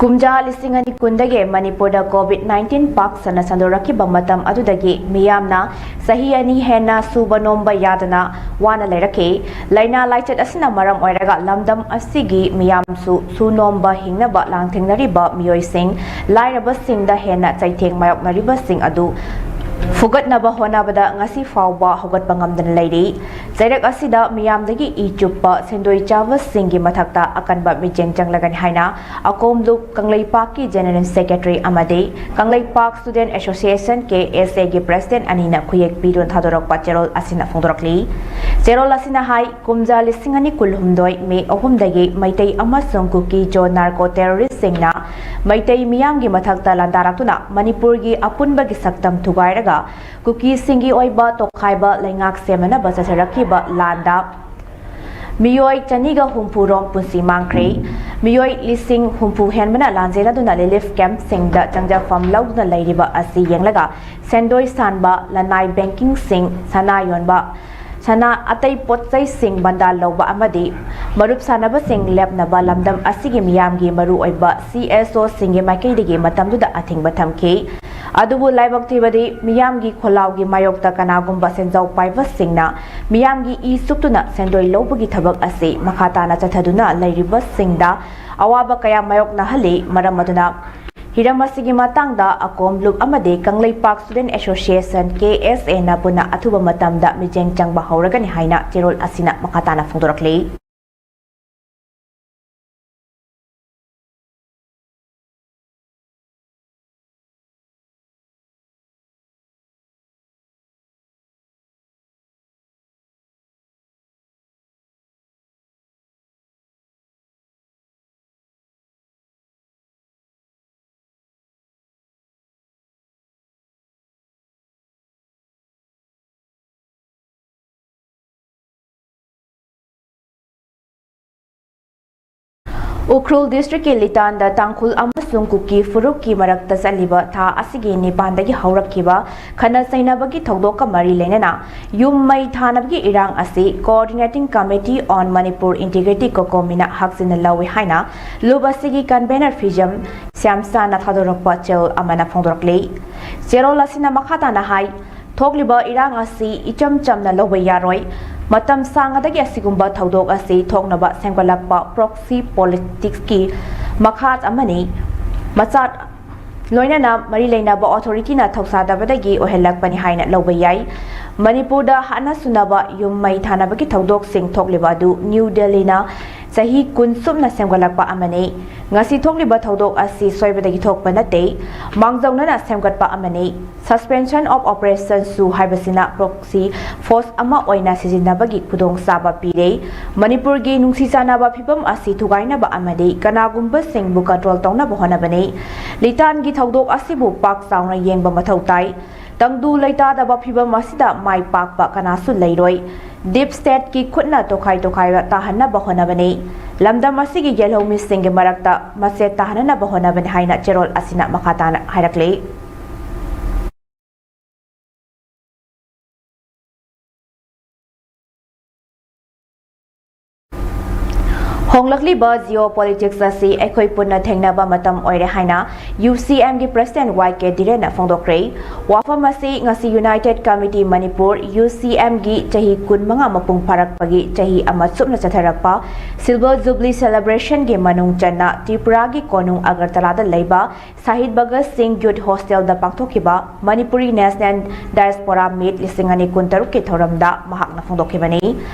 ꯀꯨꯝꯖꯥ ꯂꯤꯁꯤꯡ ꯑꯅꯤ ꯀꯨꯟꯗꯒꯤ ꯃꯅꯤꯄꯨꯔꯗ COVID nineteen ꯄꯥꯛ ꯁꯟꯅ ꯁꯟꯗꯣꯔꯛꯈꯤꯕ ꯃꯇꯝ ꯑꯗꯨꯗꯒꯤ ꯃꯤꯌꯥꯝꯅ ꯆꯍꯤ ꯑꯅꯤ ꯍꯦꯟꯅ ꯁꯨꯕ ꯅꯣꯝꯕ ꯌꯥꯗꯅ ꯋꯥꯅ ꯂꯩꯔꯛꯈꯤ꯫ ꯂꯥꯏꯅꯥ ꯂꯥꯏꯆꯠ ꯑꯁꯤꯅ ꯃꯔꯝ ꯑꯣꯏꯔꯒ ꯂꯝꯗꯝ ꯑꯁꯤꯒꯤ ꯃꯤꯌꯥꯝꯁꯨ ꯁꯨ ꯅꯣꯝꯕ ꯍꯤꯡꯅꯕ ꯂꯥꯟꯊꯦꯡꯅꯔꯤꯕ ꯃꯤꯑꯣꯏꯁꯤꯡ, ꯂꯥꯏꯔꯕꯁꯤꯡꯗ ꯍꯦꯟꯅ ꯆꯩꯊꯦꯡ ꯃꯥꯌꯣꯛꯅꯔꯤꯕꯁꯤꯡ ꯑꯗꯨ ꯐꯨꯒꯠꯅꯕ ꯍꯣꯠꯅꯕꯗ ꯉꯁꯤ ꯐꯥꯎꯕ ꯍꯧꯒꯠꯄ ꯉꯝꯗꯅ ꯂꯩꯔꯤ꯫ ꯆꯩꯔꯛ ꯑꯁꯤꯗ ꯃꯤꯌꯥꯝꯗꯒꯤ ꯏ ꯆꯨꯞꯄ ꯁꯦꯟꯗꯣꯏ ꯆꯥꯕꯁꯤꯡꯒꯤ ꯃꯊꯛꯇ ꯑꯀꯟꯕ ꯃꯤꯠꯌꯦꯡ ꯆꯪꯂꯒꯅꯤ ꯍꯥꯏꯅ ꯑꯀꯣꯝꯂꯨꯞ ꯀꯪꯂꯩꯄꯥꯛꯀꯤ General Secretary ꯑꯃꯗꯤ ꯀꯪꯂꯩꯄꯥꯛ Student Association, KSAꯒꯤ President ꯑꯅꯤꯅ ꯈꯨꯌꯦꯛ ꯄꯤꯗꯨꯅ ꯊꯥꯗꯣꯔꯛꯄ ꯆꯦꯔꯣꯜ ꯑꯁꯤꯅ ꯐꯣꯡꯗꯣꯔꯛꯂꯤ꯫ ꯆꯦꯔꯣꯜ ꯑꯁꯤꯅ ꯍꯥꯏ, ꯀꯨꯝꯖꯥ ꯂꯤꯁꯤꯡ ꯑꯅꯤ ꯀꯨꯟꯍꯨꯝꯗꯣꯏ May ꯑꯍꯨꯝꯗꯒꯤ ꯃꯩꯇꯩ ꯑꯃꯁꯨꯡ ꯀꯨꯀꯤ ꯖꯣ narco terroristꯁꯤꯡꯅ ꯃꯩꯇꯩ ꯃꯤꯌꯥꯝꯒꯤ ꯃꯊꯛꯇ ꯂꯥꯟꯗꯥꯔꯛꯇꯨꯅ ꯃꯅꯤꯄꯨꯔꯒꯤ ꯑꯄꯨꯟꯕꯒꯤ ꯁꯛꯇꯝ ꯊꯨꯒꯥꯏꯔꯒ ꯀꯨꯀꯤꯁꯤꯡꯒꯤ ꯑꯣꯏꯕ ꯇꯣꯈꯥꯏꯕ ꯂꯩꯉꯥꯛ ꯁꯦꯝꯅꯅꯕ ꯆꯠꯊꯔꯛꯈꯤꯕ ꯂꯥꯟꯗ ꯃꯤꯑꯣꯏ ꯆꯅꯤꯒ ꯍꯨꯝꯐꯨ ꯔꯣꯝ ꯄꯨꯟꯁꯤ ꯃꯥꯡꯈ꯭ꯔꯦ꯫ ꯃꯤꯑꯣꯏ ꯂꯤꯁꯤꯡ ꯍꯨꯝꯐꯨ ꯍꯦꯟꯕꯅ ꯂꯥꯟꯖꯦꯟꯅꯗꯨꯅ relief campꯁꯤꯡꯗ ꯆꯪꯖꯐꯝ ꯂꯧꯗꯨꯅ ꯂꯩꯔꯤꯕ ꯑꯁꯤ ꯌꯦꯡꯂꯒ ꯁꯦꯟꯗꯣꯏ ꯁꯥꯟꯕ, ꯂꯅꯥꯏ bankingꯁꯤꯡ, ꯁꯅꯥ ꯌꯣꯟꯕ, ꯁꯅꯥ ꯑꯇꯩ ꯄꯣꯠ ꯆꯩꯁꯤꯡ ꯕꯟꯗꯥ ꯂꯧꯕ ꯑꯃꯗꯤ ꯃꯔꯨꯞ ꯁꯥꯟꯅꯕꯁꯤꯡ ꯂꯦꯞꯅꯕ ꯂꯝꯗꯝ ꯑꯁꯤꯒꯤ ꯃꯤꯌꯥꯝꯒꯤ ꯃꯔꯨꯑꯣꯏꯕ CSOꯁꯤꯡꯒꯤ ꯃꯥꯏꯀꯩꯗꯒꯤ ꯃꯇꯝꯗꯨꯗ ꯑꯊꯤꯡꯕ ꯊꯝꯈꯤ꯫ ꯑꯗꯨꯕꯨ ꯂꯥꯏꯕꯛ ꯊꯤꯕꯗꯤ ꯃꯤꯌꯥꯝꯒꯤ ꯈꯣꯜꯂꯥꯎꯒꯤ ꯃꯥꯌꯣꯛꯇ ꯀꯅꯥꯒꯨꯝꯕ ꯁꯦꯟꯖꯥꯎ ꯄꯥꯏꯕꯁꯤꯡꯅ ꯃꯤꯌꯥꯝꯒꯤ ꯏ ꯆꯨꯞꯇꯨꯅ ꯁꯦꯟꯗꯣꯏ ꯂꯧꯕꯒꯤ ꯊꯕꯛ ꯑꯁꯤ ꯃꯈꯥ ꯇꯥꯅ ꯆꯠꯊꯗꯨꯅ ꯂꯩꯔꯤꯕꯁꯤꯡꯗ ꯑꯋꯥꯕ ꯀꯌꯥ ꯃꯥꯌꯣꯛꯅꯍꯜꯂꯤ꯫ ꯃꯔꯝ ꯑꯗꯨꯅ ꯍꯤꯔꯝ ꯑꯁꯤꯒꯤ ꯃꯇꯥꯡꯗ ꯑꯀꯣꯝ ꯂꯨꯞ ꯑꯃꯗꯤ ꯀꯪꯂꯩꯄꯥꯛ Student Association, KSAꯅ ꯄꯨꯟꯅ ꯑꯊꯨꯕ ꯃꯇꯝꯗ ꯃꯤꯠꯌꯦꯡ ꯆꯪꯕ ꯍꯧꯔꯒꯅꯤ ꯍꯥꯏꯅ ꯆꯦꯔꯣꯜ ꯑꯁꯤꯅ ꯃꯈꯥ ꯇꯥꯅ ꯐꯣꯡꯗꯣꯔꯛꯂꯤ꯫ ꯎꯈ꯭ꯔꯨꯜ ꯗꯤꯁꯇ꯭ꯔꯤꯛꯀꯤ ꯂꯤꯇꯥꯟꯗ ꯇꯥꯡꯈꯨꯜ ꯑꯃꯁꯨꯡ ꯀꯨꯀꯤ ꯐꯨꯔꯨꯞꯀꯤ ꯃꯔꯛꯇ ꯆꯠꯂꯤꯕ ꯊꯥ ꯑꯁꯤꯒꯤ ꯅꯤꯄꯥꯟꯗꯒꯤ ꯍꯧꯔꯛꯈꯤꯕ ꯈꯠꯅ ꯆꯩꯅꯕꯒꯤ ꯊꯧꯗꯣꯛꯀ ꯃꯔꯤ ꯂꯩꯅꯅ ꯌꯨꯝ ꯃꯩ ꯊꯥꯅꯕꯒꯤ ꯏꯔꯥꯡ ꯑꯁꯤ Coordinating Committee on Manipur Integrity, ꯀꯣꯀꯣꯃꯤꯅ ꯍꯛꯆꯤꯟꯅ ꯂꯧꯏ ꯍꯥꯏꯅ ꯂꯨꯞ ꯑꯁꯤꯒꯤ ꯀꯟꯚꯦꯅꯔ ꯐꯤꯖꯝ ꯁ꯭ꯌꯥꯝꯁꯥꯅ ꯊꯥꯗꯣꯔꯛꯄ ꯆꯦꯔꯣꯜ ꯑꯃꯅ ꯐꯣꯡꯗꯣꯔꯛꯂꯤ꯫ ꯆꯦꯔꯣꯜ ꯑꯁꯤꯅ ꯃꯈꯥ ꯇꯥꯅ ꯍꯥꯏ, ꯊꯣꯛꯂꯤꯕ ꯏꯔꯥꯡ ꯑꯁꯤ ꯏꯆꯝ ꯆꯝꯅ ꯂꯧꯕ ꯌꯥꯔꯣꯏ꯫ ꯃꯇꯝ ꯁꯥꯡꯉꯗꯒꯤ ꯑꯁꯤꯒꯨꯝꯕ ꯊꯧꯗꯣꯛ ꯑꯁꯤ ꯊꯣꯛꯅꯕ ꯁꯦꯝꯒꯠꯂꯛꯄ proxy politicsꯀꯤ ꯃꯈꯥ ꯑꯃꯅꯤ꯫ ꯃꯆꯥ ꯂꯣꯏꯅꯅ ꯃꯔꯤ ꯂꯩꯅꯕ authorityꯅ ꯊꯧꯁꯥꯗꯕꯗꯒꯤ ꯑꯣꯏꯍꯜꯂꯛꯄꯅꯤ ꯍꯥꯏꯅ ꯂꯧꯕ ꯌꯥꯏ꯫ ꯃꯅꯤꯄꯨꯔꯗ ꯍꯥꯠꯅ ꯁꯨꯅꯕ ꯌꯨꯝ ꯃꯩ ꯊꯥꯅꯕꯒꯤ ꯊꯧꯗꯣꯛꯁꯤꯡ ꯊꯣꯛꯂꯤꯕ ꯑꯗꯨ ꯅ꯭ꯌꯨ ꯗꯦꯜꯂꯤꯅ ꯆꯍꯤ ꯀꯨꯟ ꯆꯨꯞꯅ ꯁꯦꯝꯒꯠꯂꯛꯄ ꯑꯃꯅꯤ꯫ ꯉꯁꯤ ꯊꯣꯛꯂꯤꯕ ꯊꯧꯗꯣꯛ ꯑꯁꯤ ꯁꯣꯏꯕꯗꯒꯤ ꯊꯣꯛꯄ ꯅꯠꯇꯦ, ꯃꯥꯡꯖꯧꯅꯅ ꯁꯦꯝꯒꯠꯄ ꯑꯃꯅꯤ꯫ Suspension of Operations ꯁꯨ ꯍꯥꯏꯕꯁꯤꯅ proxy force ꯑꯃ ꯑꯣꯏꯅ ꯁꯤꯖꯤꯟꯅꯕꯒꯤ ꯈꯨꯗꯣꯡꯆꯥꯕ ꯄꯤꯔꯦ꯫ ꯃꯅꯤꯄꯨꯔꯒꯤ ꯅꯨꯡꯁꯤ ꯆꯥꯟꯅꯕ ꯐꯤꯕꯝ ꯑꯁꯤ ꯊꯨꯒꯥꯏꯅꯕ ꯑꯃꯗꯤ ꯀꯅꯥꯒꯨꯝꯕꯁꯤꯡꯕꯨ control ꯇꯧꯅꯕ ꯍꯣꯠꯅꯕꯅꯤ꯫ ꯂꯤꯇꯥꯟꯒꯤ ꯊꯧꯗꯣꯛ ꯑꯁꯤꯕꯨ ꯄꯥꯛ ꯆꯥꯎꯅ ꯌꯦꯡꯕ ꯃꯊꯧ ꯇꯥꯏ꯫ ꯇꯪꯗꯨ ꯂꯩꯇꯥꯗꯕ ꯐꯤꯕꯝ ꯑꯁꯤꯗ ꯃꯥꯏ ꯄꯥꯛꯄ ꯀꯅꯥꯁꯨ ꯂꯩꯔꯣꯏ꯫ Deep stateꯀꯤ ꯈꯨꯠꯅ ꯇꯣꯈꯥꯏ ꯇꯣꯈꯥꯏꯕ ꯇꯥꯍꯟꯅꯕ ꯍꯣꯠꯅꯕꯅꯤ꯫ ꯂꯝꯗꯝ ꯑꯁꯤꯒꯤ ꯌꯦꯜꯍꯧꯃꯤꯁꯤꯡꯒꯤ ꯃꯔꯛꯇ ꯃꯆꯦꯠ ꯇꯥꯍꯟꯅꯕ ꯍꯣꯠꯅꯕꯅꯤ ꯍꯥꯏꯅ ꯆꯦꯔꯣꯜ ꯑꯁꯤꯅ ꯃꯈꯥ ꯇꯥꯅ ꯍꯥꯏꯔꯛꯂꯤ꯫ ꯍꯣꯡꯂꯛꯂꯤꯕ geopolitics ꯑꯁꯤ ꯑꯩꯈꯣꯏ ꯄꯨꯟꯅ ꯊꯦꯡꯅꯕ ꯃꯇꯝ ꯑꯣꯏꯔꯦ ꯍꯥꯏꯅ UCMꯒꯤ President Y K ꯙꯤꯔꯦꯟꯅ ꯐꯣꯡꯗꯣꯛꯈ꯭ꯔꯦ꯫ ꯋꯥꯐꯝ ꯑꯁꯤ ꯉꯁꯤ United Committee Manipur, UCMꯒꯤ ꯆꯍꯤ ꯀꯨꯟꯃꯉꯥ ꯃꯄꯨꯡ ꯐꯥꯔꯛꯄꯒꯤ ꯆꯍꯤ ꯑꯃ ꯆꯨꯞꯅ ꯆꯠꯊꯔꯛꯄ Silver Jubilee Celebrationꯒꯤ ꯃꯅꯨꯡ ꯆꯟꯅ ꯇ꯭ꯔꯤꯄꯨꯔꯥꯒꯤ ꯀꯣꯅꯨꯡ ꯑꯒꯔꯇꯂꯥꯗ ꯂꯩꯕ ꯁꯍꯤꯗ ꯚꯒꯠ ꯁꯤꯡ Youth Hostelꯗ ꯄꯥꯡꯊꯣꯛꯈꯤꯕ Manipuri National Diaspora Meet ꯂꯤꯁꯤꯡ ꯑꯅꯤ ꯀꯨꯟꯇꯔꯨꯛꯀꯤ ꯊꯧꯔꯝꯗ ꯃꯍꯥꯛꯅ ꯐꯣꯡꯗꯣꯛꯈꯤꯕꯅꯤ꯫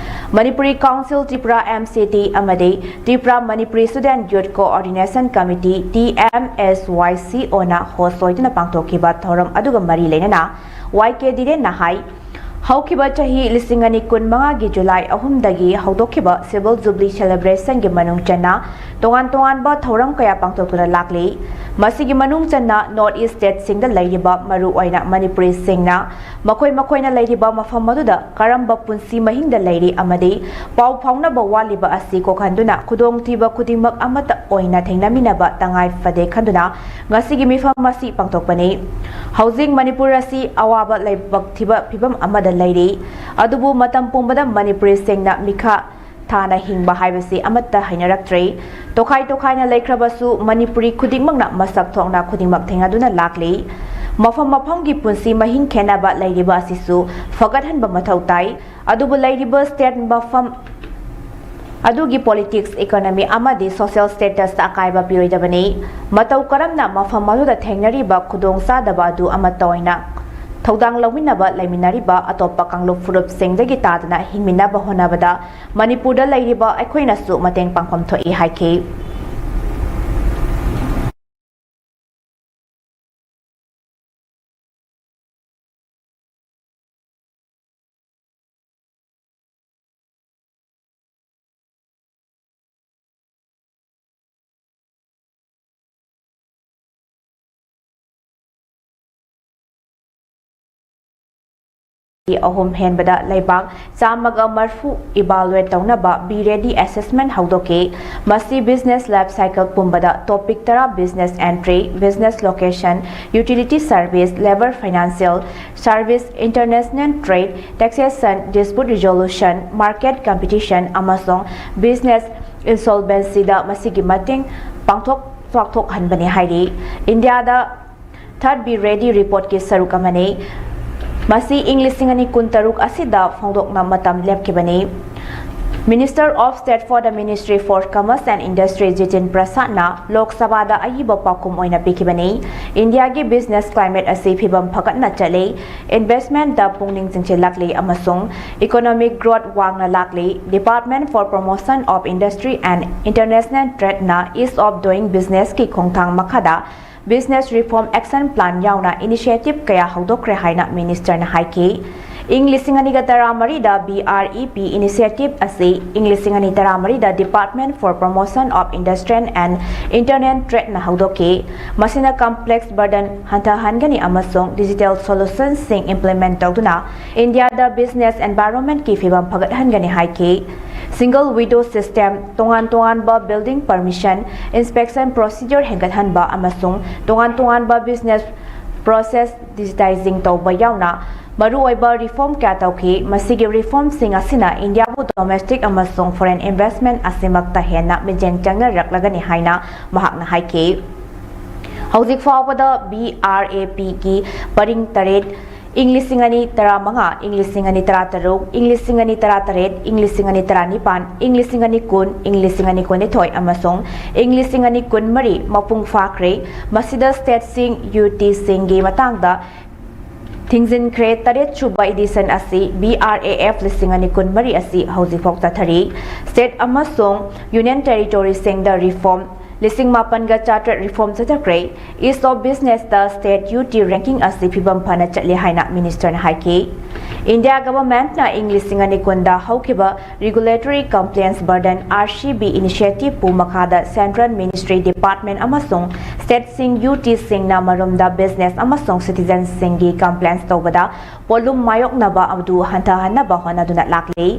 Manipuri Council Tripura, MCT ꯑꯃꯗꯤ Tripura Manipuri Student Youth Coordination Committee, TMSYCOꯅ host ꯑꯣꯏꯗꯨꯅ ꯄꯥꯡꯊꯣꯛꯈꯤꯕ ꯊꯧꯔꯝ ꯑꯗꯨꯒ ꯃꯔꯤ ꯂꯩꯅꯅ Y K ꯙꯤꯔꯦꯟꯅ ꯍꯥꯏ, ꯍꯧꯈꯤꯕ ꯆꯍꯤ ꯂꯤꯁꯤꯡ ꯑꯅꯤ ꯀꯨꯟꯃꯉꯥꯒꯤ ꯖꯨꯂꯥꯏ ꯑꯍꯨꯝꯗꯒꯤ ꯍꯧꯗꯣꯛꯈꯤꯕ Silver Jubilee Celebrationꯒꯤ ꯃꯅꯨꯡ ꯆꯟꯅ ꯇꯣꯉꯥꯟ ꯇꯣꯉꯥꯟꯕ ꯊꯧꯔꯝ ꯀꯌꯥ ꯄꯥꯡꯊꯣꯛꯇꯨꯅ ꯂꯥꯛꯂꯤ꯫ ꯃꯁꯤꯒꯤ ꯃꯅꯨꯡ ꯆꯟꯅ North East State ꯁꯤꯡꯗ ꯂꯩꯔꯤꯕ ꯃꯔꯨꯑꯣꯏꯅ ꯃꯅꯤꯄꯨꯔꯤꯁꯤꯡꯅ ꯃꯈꯣꯏ ꯃꯈꯣꯏꯅ ꯂꯩꯔꯤꯕ ꯃꯐꯝ ꯑꯗꯨꯗ ꯀꯔꯝꯕ ꯄꯨꯟꯁꯤ ꯃꯍꯤꯡꯗ ꯂꯩꯔꯤ ꯑꯃꯗꯤ ꯄꯥꯎ ꯐꯥꯎꯅꯕ ꯋꯥꯠꯂꯤꯕ ꯑꯁꯤ ꯀꯣꯛꯍꯟꯗꯨꯅ ꯈꯨꯗꯣꯡꯊꯤꯕ ꯈꯨꯗꯤꯡꯃꯛ ꯑꯃꯠꯇ ꯑꯣꯏꯅ ꯊꯦꯡꯅꯃꯤꯟꯅꯕ ꯇꯉꯥꯏ ꯐꯗꯦ ꯈꯟꯗꯨꯅ ꯉꯁꯤꯒꯤ ꯃꯤꯐꯝ ꯑꯁꯤ ꯄꯥꯡꯊꯣꯛꯄꯅꯤ꯫ ꯍꯧꯖꯤꯛ ꯃꯅꯤꯄꯨꯔ ꯑꯁꯤ ꯑꯋꯥꯕ ꯂꯥꯏꯕꯛ ꯊꯤꯕ ꯐꯤꯕꯝ ꯑꯃꯗ ꯂꯩꯔꯤ꯫ ꯑꯗꯨꯕꯨ ꯃꯇꯝ ꯄꯨꯝꯕꯗ ꯃꯅꯤꯄꯨꯔꯤꯁꯤꯡꯅ ꯃꯤꯈꯥ ꯊꯥꯅ ꯍꯤꯡꯕ ꯍꯥꯏꯕꯁꯤ ꯑꯃꯠꯇ ꯍꯩꯅꯔꯛꯇ꯭ꯔꯦ꯫ ꯇꯣꯈꯥꯏ ꯇꯣꯈꯥꯏꯅ ꯂꯩꯈ꯭ꯔꯕꯁꯨ ꯃꯅꯤꯄꯨꯔꯤ ꯈꯨꯗꯤꯡꯃꯛꯅ ꯃꯁꯛ ꯊꯣꯛꯅ ꯈꯨꯗꯤꯡꯃꯛ ꯊꯦꯡꯅꯗꯨꯅ ꯂꯥꯛꯂꯤ꯫ ꯃꯐꯝ ꯃꯐꯝꯒꯤ ꯄꯨꯟꯁꯤ ꯃꯍꯤꯡ ꯈꯦꯠꯅꯕ ꯂꯩꯔꯤꯕ ꯑꯁꯤꯁꯨ ꯐꯒꯠꯍꯟꯕ ꯃꯊꯧ ꯇꯥꯏ꯫ ꯑꯗꯨꯕꯨ ꯂꯩꯔꯤꯕ state ꯃꯐꯝ ꯑꯗꯨꯒꯤ politics, economy ꯑꯃꯗꯤ social status ꯇ ꯑꯀꯥꯏꯕ ꯄꯤꯔꯣꯏꯗꯕꯅꯤ꯫ ꯃꯇꯧ ꯀꯔꯝꯅ ꯃꯐꯝ ꯑꯗꯨꯗ ꯊꯦꯡꯅꯔꯤꯕ ꯈꯨꯗꯣꯡꯆꯥꯗꯕ ꯑꯗꯨ ꯑꯃꯠꯇ ꯑꯣꯏꯅ ꯊꯧꯗꯥꯡ ꯂꯧꯃꯤꯟꯅꯕ ꯂꯩꯃꯤꯟꯅꯔꯤꯕ ꯑꯇꯣꯞꯄ ꯀꯥꯡꯂꯨꯞ ꯐꯨꯔꯨꯞꯁꯤꯡꯗꯒꯤ ꯇꯥꯗꯅ ꯍꯤꯡꯃꯤꯟꯅꯕ ꯍꯣꯠꯅꯕꯗ ꯃꯅꯤꯄꯨꯔꯗ ꯂꯩꯔꯤꯕ ꯑꯩꯈꯣꯏꯅꯁꯨ ꯃꯇꯦꯡ ꯄꯥꯡꯐꯝ ꯊꯣꯛꯏ ꯍꯥꯏꯈꯤ꯫ ꯑꯍꯨꯝ ꯍꯦꯟꯕꯗ ꯂꯩꯕꯥꯛ ꯆꯥꯝꯃꯒ ꯃꯔꯐꯨ evaluate ꯇꯧꯅꯕ Be Ready assessment ꯍꯧꯗꯣꯛꯈꯤ꯫ ꯃꯁꯤ business life cycle ꯄꯨꯝꯕꯗ topic ꯇꯔꯥ, business entry, business location, utility service, labour, financial service, international trade, taxation, dispute resolution, market competition ꯑꯃꯁꯨꯡ business insolvency ꯗ ꯃꯁꯤꯒꯤ ꯃꯇꯦꯡ ꯄꯥꯡꯊꯣꯛ ꯆꯥꯎꯊꯣꯛꯍꯟꯕꯅꯤ ꯍꯥꯏꯔꯤ꯫ ꯏꯟꯗꯤꯌꯥꯗ Third Be Ready report ꯀꯤ ꯁꯔꯨꯛ ꯑꯃꯅꯤ꯫ ꯃꯁꯤ ꯏꯪ ꯂꯤꯁꯤꯡ ꯑꯅꯤ ꯀꯨꯟꯇꯔꯨꯛ ꯑꯁꯤꯗ ꯐꯣꯡꯗꯣꯛꯅ ꯃꯇꯝ ꯂꯦꯞꯈꯤꯕꯅꯤ꯫ Minister of State for the Ministry for Commerce and Industry ꯖꯤꯇꯤꯟ ꯄ꯭ꯔꯁꯥꯗꯅ ꯂꯣꯛ ꯁꯚꯥꯗ ꯑꯏꯕ ꯄꯥꯎꯈꯨꯝ ꯑꯣꯏꯅ ꯄꯤꯈꯤꯕꯅꯤ꯫ ꯏꯟꯗꯤꯌꯥꯒꯤ business climate ꯑꯁꯤ ꯐꯤꯕꯝ ꯐꯒꯠꯅ ꯆꯠꯂꯤ, investment ꯗ ꯄꯨꯛꯅꯤꯡ ꯆꯤꯡꯁꯤꯜꯂꯛꯂꯤ ꯑꯃꯁꯨꯡ economic growth ꯋꯥꯡꯅ ꯂꯥꯛꯂꯤ꯫ Department for Promotion of Industry and International Trade ꯅ Ease of Doing Business ꯀꯤ ꯈꯣꯡꯊꯥꯡ ꯃꯈꯥꯗ Business Reform Action Plan ꯌꯥꯎꯅ initiative ꯀꯌꯥ ꯍꯧꯗꯣꯛꯈ꯭ꯔꯦ ꯍꯥꯏꯅ minister ꯅ ꯍꯥꯏꯈꯤ꯫ ꯏꯪ ꯂꯤꯁꯤꯡ ꯑꯅꯤꯒ ꯇꯔꯥꯃꯔꯤꯗ B R E P initiative ꯑꯁꯤ ꯏꯪ ꯂꯤꯁꯤꯡ ꯑꯅꯤ ꯇꯔꯥꯃꯔꯤꯗ Department for Promotion of Industrial and Internal Trade ꯅ ꯍꯧꯗꯣꯛꯈꯤ꯫ ꯃꯁꯤꯅ complex burden ꯍꯟꯊꯍꯟꯒꯅꯤ ꯑꯃꯁꯨꯡ digital solution ꯁꯤꯡ implement ꯇꯧꯗꯨꯅ ꯏꯟꯗꯤꯌꯥꯗ business environment ꯀꯤ ꯐꯤꯚꯝ ꯐꯒꯠꯍꯟꯒꯅꯤ ꯍꯥꯏꯈꯤ꯫ Single window system, ꯇꯣꯉꯥꯟ ꯇꯣꯉꯥꯟꯕ building permission, inspection procedure ꯍꯦꯟꯒꯠꯍꯟꯕ ꯑꯃꯁꯨꯡ ꯇꯣꯉꯥꯟ ꯇꯣꯉꯥꯟꯕ business process digitizing ꯇꯧꯕ ꯌꯥꯎꯅ ꯃꯔꯨꯑꯣꯏꯕ reform ꯀꯌꯥ ꯇꯧꯈꯤ꯫ ꯃꯁꯤꯒꯤ reform ꯁꯤꯡ ꯑꯁꯤꯅ ꯏꯟꯗꯤꯌꯥꯕꯨ domestic ꯑꯃꯁꯨꯡ foreign investment ꯑꯁꯤꯃꯛꯇ ꯍꯦꯟꯅ ꯃꯤꯠꯌꯦꯡ ꯆꯪꯅꯔꯛꯂꯒꯅꯤ ꯍꯥꯏꯅ ꯃꯍꯥꯛꯅ ꯍꯥꯏꯈꯤ꯫ ꯍꯧꯖꯤꯛ ꯐꯥꯎꯕꯗ B R A P ꯒꯤ ꯄꯔꯤꯡ ꯇꯔꯦꯠ, ꯏꯪ ꯂꯤꯁꯤꯡ ꯑꯅꯤ ꯇꯔꯥꯃꯉꯥ, ꯏꯪ ꯂꯤꯁꯤꯡ ꯑꯅꯤ ꯇꯔꯥꯇꯔꯨꯛ, ꯏꯪ ꯂꯤꯁꯤꯡ ꯑꯅꯤ ꯇꯔꯥꯇꯔꯦꯠ, ꯏꯪ ꯂꯤꯁꯤꯡ ꯑꯅꯤ ꯇꯔꯥꯅꯤꯄꯥꯟ, ꯏꯪ ꯂꯤꯁꯤꯡ ꯑꯅꯤ ꯀꯨꯟ, ꯏꯪ ꯂꯤꯁꯤꯡ ꯑꯅꯤ ꯀꯨꯟꯅꯤꯊꯣꯏ ꯑꯃꯁꯨꯡ ꯏꯪ ꯂꯤꯁꯤꯡ ꯑꯅꯤ ꯀꯨꯟꯃꯔꯤ ꯃꯄꯨꯡ ꯐꯥꯈ꯭ꯔꯦ꯫ ꯃꯁꯤꯗ state ꯁꯤꯡ, UT ꯁꯤꯡꯒꯤ ꯃꯇꯥꯡꯗ ꯊꯤꯡꯖꯤꯟꯈ꯭ꯔꯦ꯫ ꯇꯔꯦꯠꯁꯨꯕ edition ꯑꯁꯤ B R A F ꯂꯤꯁꯤꯡ ꯑꯅꯤ ꯀꯨꯟꯃꯔꯤ ꯑꯁꯤ ꯍꯧꯖꯤꯛꯐꯥꯎ ꯆꯠꯊꯔꯤ꯫ State ꯑꯃꯁꯨꯡ Union Territory ꯁꯤꯡꯗ reform ꯂꯤꯁꯤꯡ ꯃꯥꯄꯟꯒ ꯆꯥꯇ꯭ꯔꯦꯠ reform ꯆꯠꯊꯈ꯭ꯔꯦ꯫ Ease of business ꯇ state UT ranking ꯑꯁꯤ ꯐꯤꯚꯝ ꯐꯅ ꯆꯠꯂꯤ ꯍꯥꯏꯅ minister ꯅ ꯍꯥꯏꯈꯤ꯫ India government ꯅ ꯏꯪ ꯂꯤꯁꯤꯡ ꯑꯅꯤ ꯀꯨꯟꯗ ꯍꯧꯈꯤꯕ regulatory compliance burden, R C B initiative ꯄꯨ ꯃꯈꯥꯗ central ministry, department ꯑꯃꯁꯨꯡ state ꯁꯤꯡ, UT ꯁꯤꯡꯅ ꯃꯔꯨꯝꯗ business ꯑꯃꯁꯨꯡ citizen ꯁꯤꯡꯒꯤ compliance ꯇꯧꯕꯗ ꯄꯣꯠꯂꯨꯝ ꯃꯥꯌꯣꯛꯅꯕ ꯑꯗꯨ ꯍꯟꯊꯍꯟꯅꯕ ꯍꯣꯠꯅꯗꯨꯅ ꯂꯥꯛꯂꯤ꯫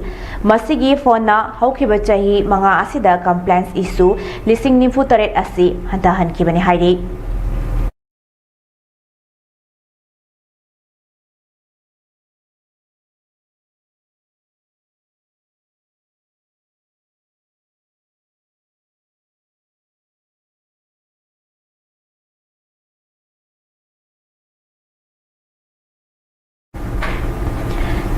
ꯃꯁꯤꯒꯤ ꯐꯣꯟꯅ ꯍꯧꯈꯤꯕ ꯆꯍꯤ ꯃꯉꯥ ꯑꯁꯤꯗ compliance issue ꯂꯤꯁꯤꯡ ꯅꯤꯐꯨ ꯇꯔꯦꯠ ꯑꯁꯤ ꯍꯟꯊꯍꯟꯈꯤꯕꯅꯤ ꯍꯥꯏꯔꯤ꯫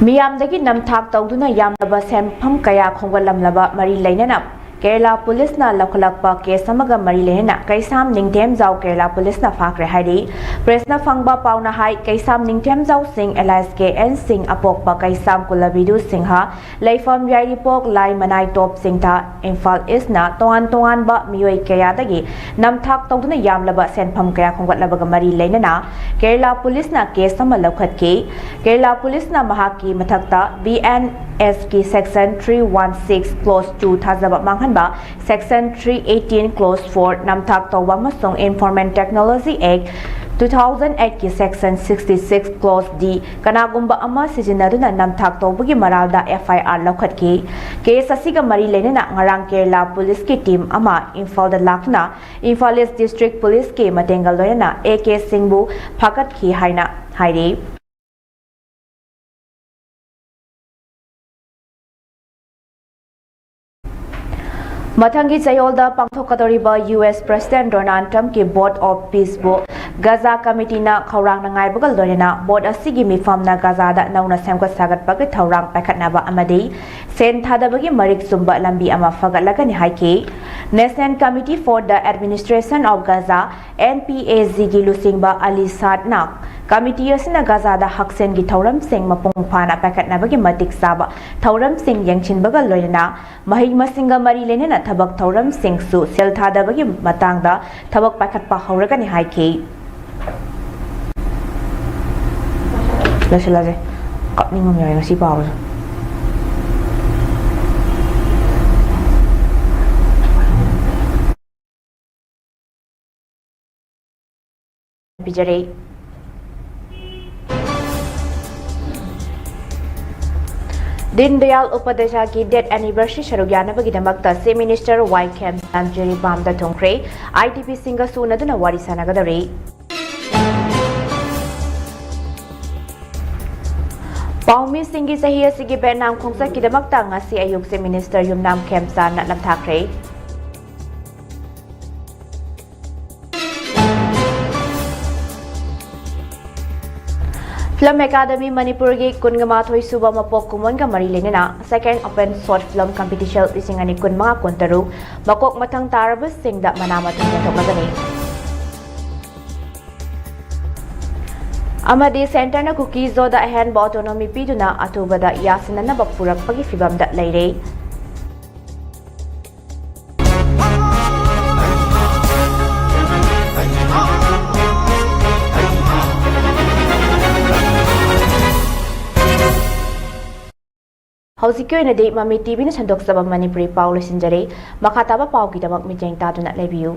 ꯃꯤꯌꯥꯝꯗꯒꯤ ꯅꯝꯊꯥꯛ ꯇꯧꯗꯨꯅ ꯌꯥꯝꯂꯕ ꯁꯦꯟꯐꯝ ꯀꯌꯥ ꯈꯣꯝꯒꯠꯂꯝꯂꯕ ꯃꯔꯤ ꯂꯩꯅꯅ ꯀꯦꯔꯂꯥ ꯄꯨꯂꯤꯁꯅ ꯂꯧꯈꯠꯂꯛꯄ ꯀꯦꯁ ꯑꯃꯒ ꯃꯔꯤ ꯂꯩꯅꯅ ꯀꯩꯁꯥꯝ ꯅꯤꯡꯊꯦꯝꯖꯥꯎ ꯀꯦꯔꯂꯥ ꯄꯨꯂꯤꯁꯅ ꯐꯥꯈ꯭ꯔꯦ ꯍꯥꯏꯔꯤ꯫ ꯄ꯭ꯔꯦꯁꯅ ꯐꯪꯕ ꯄꯥꯎꯅ ꯍꯥꯏ, ꯀꯩꯁꯥꯝ ꯅꯤꯡꯊꯦꯝꯖꯥꯎ ꯁꯤꯡ alias ꯀꯦ ꯑꯦꯟ ꯁꯤꯡ ꯑꯄꯣꯛꯄ ꯀꯩꯁꯥꯝ ꯀꯨꯂꯕꯤꯗꯨ ꯁꯤꯡꯍ, ꯂꯩꯐꯝ ꯌꯥꯏꯔꯤꯄꯣꯛ ꯂꯥꯏ ꯃꯅꯥꯏ ꯇꯣꯞ ꯆꯤꯡꯊ, ꯏꯝꯐꯥꯜ ꯏꯁꯅ ꯇꯣꯉꯥꯟ ꯇꯣꯉꯥꯟꯕ ꯃꯤꯑꯣꯏ ꯀꯌꯥꯗꯒꯤ ꯅꯝꯊꯥꯛ ꯇꯧꯗꯨꯅ ꯌꯥꯝꯂꯕ ꯁꯦꯟꯐꯝ ꯀꯌꯥ ꯈꯣꯝꯒꯠꯂꯕꯒ ꯃꯔꯤ ꯂꯩꯅꯅ ꯀꯦꯔꯂꯥ ꯄꯨꯂꯤꯁꯅ ꯀꯦꯁ ꯑꯃ ꯂꯧꯈꯠꯈꯤ꯫ ꯀꯦꯔꯂꯥ ꯄꯨꯂꯤꯁꯅ ꯃꯍꯥꯛꯀꯤ ꯃꯊꯛꯇ ꯕꯤ ꯑꯦꯟ ꯑꯦꯁꯀꯤ section three one six clause two ꯊꯥꯖꯕ ꯃꯥꯡꯍꯟꯕ, section three eighteen clause four ꯅꯝꯊꯥꯛ ꯇꯧꯕ ꯑꯃꯁꯨꯡ Information Technology Act two thousand eight ꯀꯤ section sixty six clause D ꯀꯅꯥꯒꯨꯝꯕ ꯑꯃ ꯁꯤꯖꯤꯟꯅꯗꯨꯅ ꯅꯝꯊꯥꯛ ꯇꯧꯕꯒꯤ ꯃꯔꯥꯜꯗ F I R ꯂꯧꯈꯠꯈꯤ꯫ ꯀꯦꯁ ꯑꯁꯤꯒ ꯃꯔꯤ ꯂꯩꯅꯅ ꯉꯔꯥꯡ ꯀꯦꯔꯂꯥ ꯄꯨꯂꯤꯁꯀꯤ ꯇꯤꯝ ꯑꯃ ꯏꯝꯐꯥꯜꯗ ꯂꯥꯛꯇꯨꯅ ꯏꯝꯐꯥꯜ ꯏꯁ ꯗꯤꯁꯇ꯭ꯔꯤꯛ ꯄꯨꯂꯤꯁꯀꯤ ꯃꯇꯦꯡꯒ ꯂꯣꯏꯅꯅ ꯑꯦ ꯀꯦ ꯁꯤꯡꯕꯨ ꯐꯥꯒꯠꯈꯤ ꯍꯥꯏꯅ ꯍꯥꯏꯔꯤ꯫ ꯃꯊꯪꯒꯤ ꯆꯌꯣꯜꯗ ꯄꯥꯡꯊꯣꯛꯀꯗꯧꯔꯤꯕ ꯌꯨ ꯑꯦꯁ ꯄ꯭ꯔꯦꯁꯤꯗꯦꯟ ꯗꯣꯅꯥꯜꯗ ꯇ꯭ꯔꯝꯞꯀꯤ ꯚꯣꯠ ꯑꯣꯐ ꯄꯤꯁꯕꯨ ꯒꯥꯖꯥ ꯀꯃꯤꯇꯤꯅ ꯈꯧꯔꯥꯡꯅ ꯉꯥꯏꯕꯒ ꯂꯣꯏꯅꯅ ꯚꯣꯠ ꯑꯁꯤꯒꯤ ꯃꯤꯐꯝꯅ ꯒꯥꯖꯥꯗ ꯅꯧꯅ ꯁꯦꯝꯒꯠ ꯁꯥꯒꯠꯄꯒꯤ ꯊꯧꯔꯥꯡ ꯄꯥꯏꯈꯠꯅꯕ ꯑꯃꯗꯤ ꯁꯦꯟ ꯊꯥꯗꯕꯒꯤ ꯃꯔꯤꯛ ꯆꯨꯝꯕ ꯂꯝꯕꯤ ꯑꯃ ꯐꯒꯠꯂꯒꯅꯤ ꯍꯥꯏꯈꯤ꯫ National Committee for the Administration of Gaza, N P A G ꯒꯤ ꯂꯨꯆꯤꯡꯕ ꯑꯂꯤ ꯁꯥꯗꯅ ꯀꯃꯤꯇꯤ ꯑꯁꯤꯅ ꯒꯥꯖꯥꯗ ꯍꯛꯁꯦꯜꯒꯤ ꯊꯧꯔꯝꯁꯤꯡ ꯃꯄꯨꯡ ꯐꯥꯅ ꯄꯥꯏꯈꯠꯅꯕꯒꯤ ꯃꯇꯤꯛ ꯆꯥꯕ ꯊꯧꯔꯝꯁꯤꯡ ꯌꯦꯡꯁꯤꯟꯕꯒ ꯂꯣꯏꯅꯅ ꯃꯍꯩ ꯃꯁꯤꯡꯒ ꯃꯔꯤ ꯂꯩꯅꯅ ꯊꯕꯛ ꯊꯧꯔꯝꯁꯤꯡꯁꯨ ꯁꯦꯜ ꯊꯥꯗꯕꯒꯤ ꯃꯇꯥꯡꯗ ꯊꯕꯛ ꯄꯥꯏꯈꯠꯄ ꯍꯧꯔꯒꯅꯤ ꯍꯥꯏꯈꯤ꯫ ꯂꯣꯏꯁꯤꯜꯂꯁꯦ꯫ ꯀꯞꯅꯤꯡꯕ ꯑꯃ ꯌꯥꯎꯋꯦ ꯉꯁꯤ ꯄꯥꯕꯁꯦ꯫ ꯄꯤꯖꯔꯤ꯫ ꯗꯤꯟ ꯗꯌꯥꯜ ꯎꯄꯥꯙ꯭ꯌꯥꯌꯒꯤ death anniversary ꯁꯔꯨꯛ ꯌꯥꯅꯕꯒꯤꯗꯃꯛꯇ Chief Minister Y ꯈꯦꯝꯆꯥꯟ ꯖꯤꯔꯤꯕꯥꯝꯗ ꯊꯨꯡꯈ꯭ꯔꯦ꯫ I D P ꯁꯤꯡꯒꯁꯨ ꯎꯅꯗꯨꯅ ꯋꯥꯔꯤ ꯁꯥꯟꯅꯒꯗꯧꯔꯤ꯫ ꯄꯥꯎꯃꯤꯁꯤꯡꯒꯤ ꯆꯍꯤ ꯑꯁꯤꯒꯤ ꯚꯦꯠꯅꯥꯝ ꯈꯣꯡꯆꯠꯀꯤꯗꯃꯛꯇ ꯉꯁꯤ ꯑꯌꯨꯛ Chief Minister ꯌꯨꯝꯅꯥꯝ ꯈꯦꯝꯆꯥꯟꯅ ꯅꯝꯊꯥꯈ꯭ꯔꯦ꯫ Film Academy ꯃꯅꯤꯄꯨꯔꯒꯤ ꯀꯨꯟꯒ ꯃꯥꯊꯣꯏ ꯁꯨꯕ ꯃꯄꯣꯛ ꯀꯨꯝꯑꯣꯟꯒ ꯃꯔꯤ ꯂꯩꯅꯅ Second Open Short Film Competition ꯂꯤꯁꯤꯡ ꯑꯅꯤ ꯀꯨꯟꯃꯉꯥ ꯀꯨꯟꯇꯔꯨꯛ ꯃꯀꯣꯛ ꯃꯊꯪ ꯇꯥꯔꯕꯁꯤꯡꯗ ꯃꯅꯥ ꯃꯊꯨꯝ ꯌꯦꯟꯊꯣꯛꯂꯒꯅꯤ꯫ ꯑꯃꯗꯤ centreꯅ ꯀꯨꯀꯤ ꯖꯣꯗ ꯑꯍꯦꯟꯕ autonomy ꯄꯤꯗꯨꯅ ꯑꯊꯨꯕꯗ ꯌꯥꯁꯤꯟꯅꯅꯕ ꯄꯨꯔꯛꯄꯒꯤ ꯐꯤꯚꯝꯗ ꯂꯩꯔꯦ꯫ ꯍꯧꯖꯤꯛꯀꯤ ꯑꯣꯏꯅꯗꯤ ꯃꯃꯤ ꯇꯤꯚꯤꯅ ꯁꯟꯗꯣꯛꯆꯕ ꯃꯅꯤꯄꯨꯔꯤ ꯄꯥꯎ ꯂꯣꯏꯁꯤꯟꯖꯔꯦ꯫ ꯃꯈꯥ ꯇꯥꯕ ꯄꯥꯎꯒꯤꯗꯃꯛ ꯃꯤꯠꯌꯦꯡ ꯇꯥꯗꯨꯅ ꯂꯩꯕꯤꯌꯨ꯫